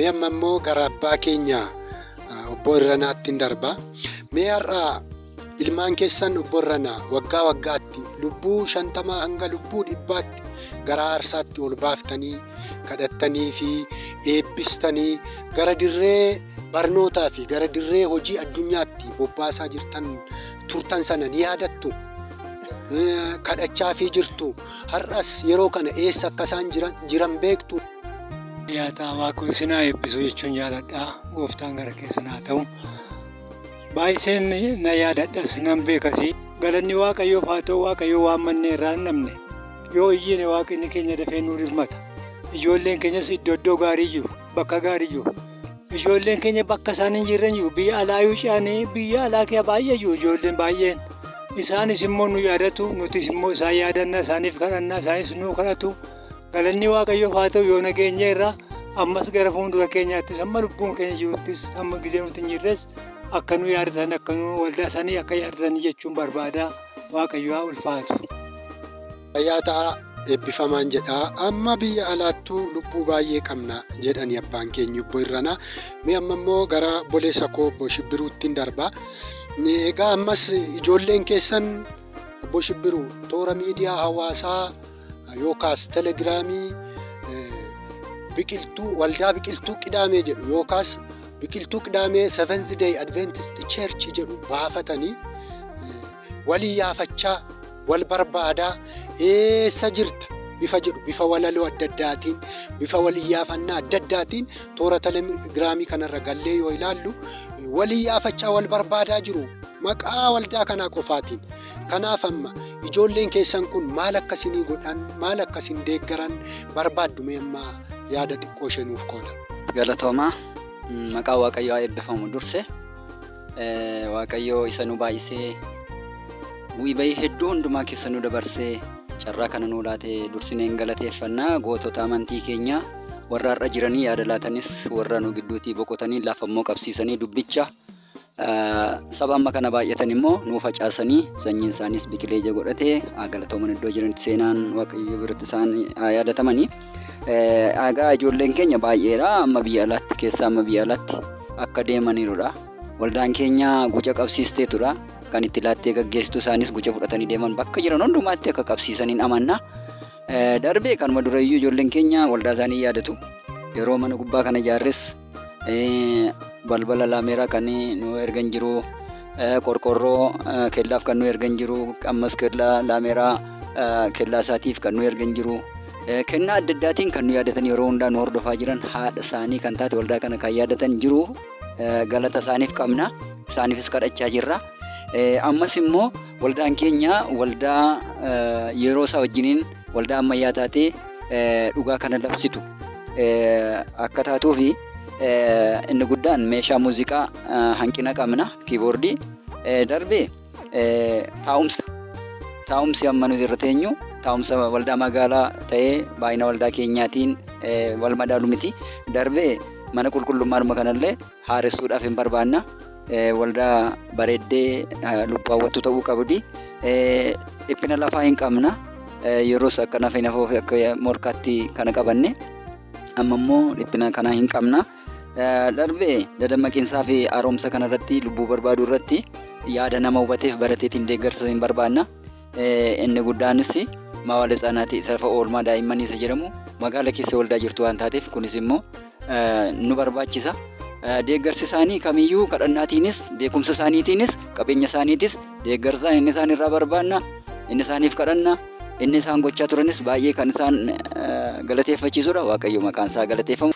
Mee amma immoo gara abbaa keenya obbo Irranaattin darba. Mee har'a ilmaan keessan obbo Irranaa waggaa waggaatti lubbuu 50 hanga lubbuu 100tti gara aarsaatti ol baaftanii kadhattanii fi eebbistanii gara dirree barnootaa fi gara dirree hojii addunyaatti bobbaasaa jirtan turtan sana ni yaadattu? Kadhachaafii jirtu? Har'as yeroo kana eessa akka isaan jiran beektu? Dhiyaataa Waaqni isin haa eebbisu jechuun jaaladha. Gooftaan gara keessan haa ta'u. Baay'iseen na yaadadhas nan beekas. Galanni Waaqayyoof haa ta'u Waaqayyo waan mannee irraa hin dhabne. Yoo iyyine Waaqni keenya dafee nuu dirmata. Ijoolleen keenyas iddoo iddoo gaarii jiru. Bakka gaarii jiru. Ijoolleen keenya bakka isaan hin jirre jiru. Biyya alaa yoo ce'anii biyya alaa keessa baay'ee jiru ijoolleen baay'een. Isaanis immoo nu yaadatu nutis immoo isaan yaadanna isaaniif kadhanna isaanis nuu kadhatu. Galanni Waaqayyoof haa ta'u yoo nageenye irraa ammas gara fuuldura keenyaattis hamma lubbuun keenya jiruttis hamma gizee nuti hin jirres akka nu yaadatan akka nu waldaa isaanii akka yaadatan jechuun barbaada. Waaqayyo haa ulfaatu. Fayyaa ta'aa eebbifamaan jedha. Amma biyya alaattuu lubbuu baay'ee qabna jedhani abbaan keenya obbo Irranaa. Mee amma immoo gara obboleessa koo obbo Shibbiruuttin darba. Egaa ammas ijoolleen keessan obbo Shibbiruu toora miidiyaa hawaasaa yookaas telegiraamii biqiltuu waldaa biqiltuu qidaamee jedhu yookaas biqiltuu qidaamee Seventh Day Adventist Church jedhu baafatanii walii yaafachaa wal barbaadaa eessa jirta bifa jedhu bifa walaloo adda addaatiin bifa wal iyyaafannaa adda addaatiin toora telegiraamii kanarra gallee yoo ilaallu wal iyyaafachaa wal barbaadaa jiru maqaa waldaa kanaa qofaatiin. Kanaaf amma ijoolleen keessan kun maal akka isinii godhan maal akka isin deeggaran barbaaddu mee amma yaada xiqqoo ishee nuuf qooda. Galatoomaa maqaa Waaqayyoo haa eebbifamu durse Waaqayyoo isa nu baay'isee bu'ii bahii hedduu hundumaa keessa nu dabarsee carraa kana nuu laate dursinee hin galateeffanna gootota amantii keenyaa warra har'a jiranii yaada laatanis warra nu gidduutii boqotanii lafa immoo qabsiisanii dubbicha Saba amma kana baay'atan immoo nuu facaasanii sanyiin isaaniis biqilee ija godhatee haa galatooman iddoo jiranitti seenaan waaqayyo biratti isaan haa yaadatamanii. Egaa ijoolleen keenya baay'eedha amma biyya alaatti keessaa amma biyya alaatti akka deemaniirudha. Waldaan keenya guca qabsiisteetudha. Kan itti laattee gaggeessitu isaanis guca fudhatanii deeman bakka jiran hundumaatti akka qabsiisaniin amanna. Darbee kanuma durayyuu ijoolleen keenya waldaa isaanii yaadatu. Yeroo mana gubbaa kana ijaarres balbala laameeraa kan nu ergan jiru, qorqorroo kellaaf kan nu ergan jiru, ammas kellaa laameeraa kellaa isaatiif kan nu ergan jiru. Kennaa adda addaatiin kan nu yaadatan yeroo hundaa nu hordofaa jiran haadha isaanii kan taate waldaa kana kan yaadatan jiru galata isaaniif qabna. Isaaniifis kadhachaa jirra. Ammas immoo waldaan keenya waldaa yeroo isaa wajjiniin waldaa ammayyaa taatee dhugaa kana labsitu akka taatuufi inni guddaan meeshaa muuziqaa hanqina qabna kiiboordii darbee taa'umsa taa'umsi amma nuti irra teenyu taa'umsa waldaa magaalaa ta'ee baay'ina waldaa keenyaatiin wal madaalu miti darbee mana qulqullummaadhuma kanallee haaressuudhaaf hin barbaanna. Waldaa bareeddee lubbuu hawwattuu ta'uu qabdi. Dhiphina lafaa hin qabna. Yeroos akka nafa hin hafoofi akka morkaatti kana qabanne. Amma immoo dhiphina kana hin qabna. Darbee dadammaqiinsaa fi haaromsa kanarratti lubbuu barbaaduu irratti yaada nama hubateef barateetiin deeggarsa hin barbaanna. Inni guddaanis mawaala tsaanaatii lafa oolmaa daa'immanii isa jedhamu magaala keessa waldaa jirtu waan taateef kunis immoo nu barbaachisa. Deeggarsi isaanii kamiyyuu kadhannaatiinis beekumsa isaaniitiinis qabeenya isaaniitis deeggarsa inni isaan irraa barbaanna inni isaaniif kadhanna inni isaan gochaa turanis baay'ee kan isaan galateeffachiisudha. Waaqayyo maqaan isaa galateeffamu.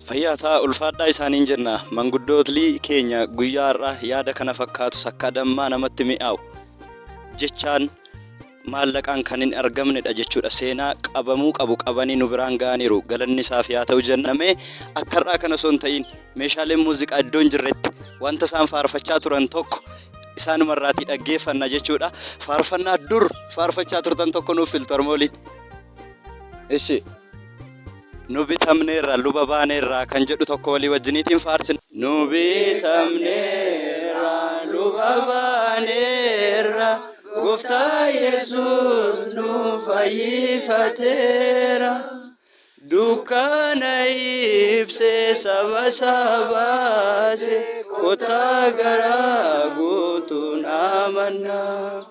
Fayyaa ta'aa ulfaadhaa isaaniin jenna. Manguddootli keenya guyyaa har'aa yaada kana fakkaatu sakkaa dammaa namatti mi'aawu jechaan maallaqaan kan hin argamnedha jechuudha. Seenaa qabamuu qabu qabanii nu biraan ga'aniiru. Galanni isaaf yaa ta'u jenna. Mee akka har'aa kana osoo hin ta'iin meeshaaleen muuziqaa iddoo hin jirretti wanta isaan faarfachaa turan tokko isaanumarraatii dhaggeeffanna jechuudha. Faarfannaa dur faarfachaa turtan tokko nuuf filtu harmooliin. Ishi. Nu bitamneerra luba baaneerra kan jedhu tokko walii wajjiniitiin faarsina. Nu bitamneerra luba baaneerra gooftaa Yesuus nu fayyifateera. Dukkana ibsee saba isaa baase kottaa garaa guutuun amannaa.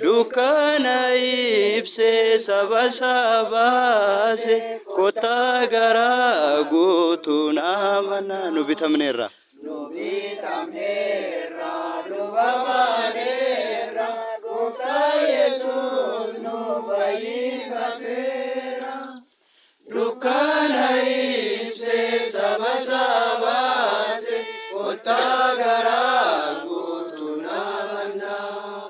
Dukkana ibsee saba isaa baase kottaa garaa guutuun amanaa. Nu bitamneerra. Nu bitamneerra luba baaneerra gooftaa Yesuus nu fayyifateera. Dukkana ibsee saba isaa baase kottaa garaa guutuun amanaa.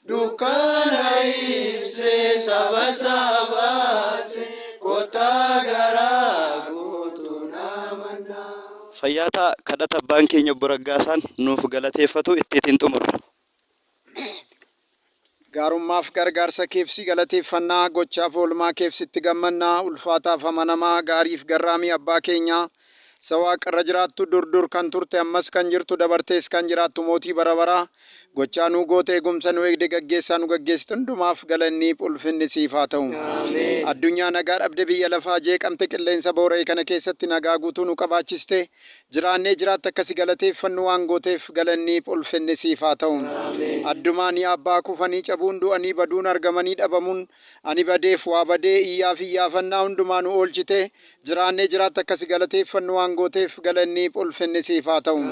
Dukkana ibsee saba isaa baase kottaa garaa guutuun amanaa. Fayyaa ta'a kadhata abbaan keenya obbo Raggaasaan nuuf galateeffatu ittiitiin xumurra. Gaarummaaf gargaarsa keef si galateeffanna, gochaaf oolmaa keef sitti gammanna, ulfaataaf amanamaa, gaariif garraamii abbaa keenyaa, isa waaqarra jiraattu, dur dur kan turte, ammas kan jirtu, dabartees kan jiraattu mootii bara baraa, gochaa nuu goote, eegumsa nu eegde, gaggeessaa nu gaggeessite hundumaaf galanniif ulfinni siif haa ta'u. Addunyaa nagaa dhabde, biyya lafaa jeeqamte, qilleensa boora'e kana keessatti nagaa guutuu nu qabaachiste, Jiraannee jiraatte akka si galateeffannu waan gooteef galanniif ulfinni siif haa ta'u. Addumaan yaa Abbaa kufanii cabuun du'anii baduun argamanii dhabamuun ani badeef waa badee iyyaaf iyyaafannaa hundumaa nu oolchite jiraannee jiraatte akka si galateeffannu waan gooteef galanniif ulfinni siif haa ta'u.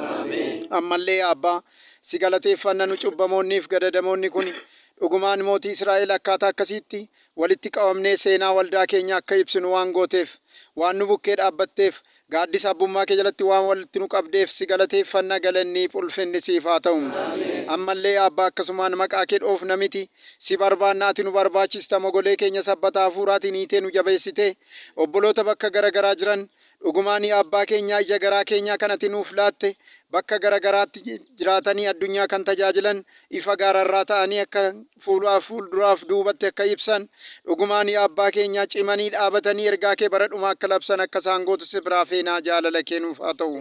Ammallee yaa Abbaa si galateeffanna nu cubbamoonniif gadadamoonni kuni dhugumaan mootii Israa'el akkaataa akkasiitti walitti qabamnee seenaa waldaa keenya akka ibsinu waan gooteef waan nu bukkee dhaabbatteef Gaaddisa abbummaa kee jalatti waan walitti nu qabdeef si galateeffanna galanniif ulfinni siif haa ta'u. Ammallee yaa Abbaa akkasumaan maqaa kee dhoofna miti si barbaanna ati nu barbaachista mogolee keenya sabbata hafuuraatiin hiitee nu jabeessite obboloota bakka gara garaa jiran dhugumaan yaa Abbaa keenyaa ija garaa keenyaa kan ati nuuf laatte bakka gara garaatti jiraatanii addunyaa kan tajaajilan ifa gaararraa ta'anii akka fuulaaf fuulduraaf duubatti akka ibsan, dhugumaan yaa Abbaa keenyaa cimanii dhaabatanii ergaa kee bara dhumaa akka labsan akka isaan gootu si biraa feenaa jaalala kee nuuf haa ta'u.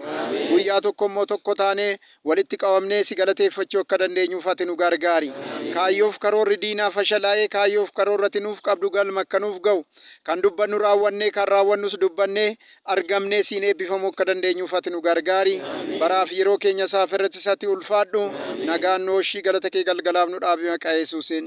Guyyaa tokko immoo tokko taanee walitti qabamnee si galateeffachuu akka dandeenyuuf ati nu gargaari. Kaayyoof karoorri diinaa fashalaa'ee kaayyoof karoorri ati nuuf qabdu galma akka nuuf ga'u kan dubbannu raawwannee kan raawwannus dubbannee argamnee siin eebbifamuu akka dandeenyuuf ati nu gargaari. Baraaf yeroo keenya saaf irrattis ati ulfaadhu. Nagaan nu oshii galata kee galgalaaf nu dhaabi maqaa Yesuusiin.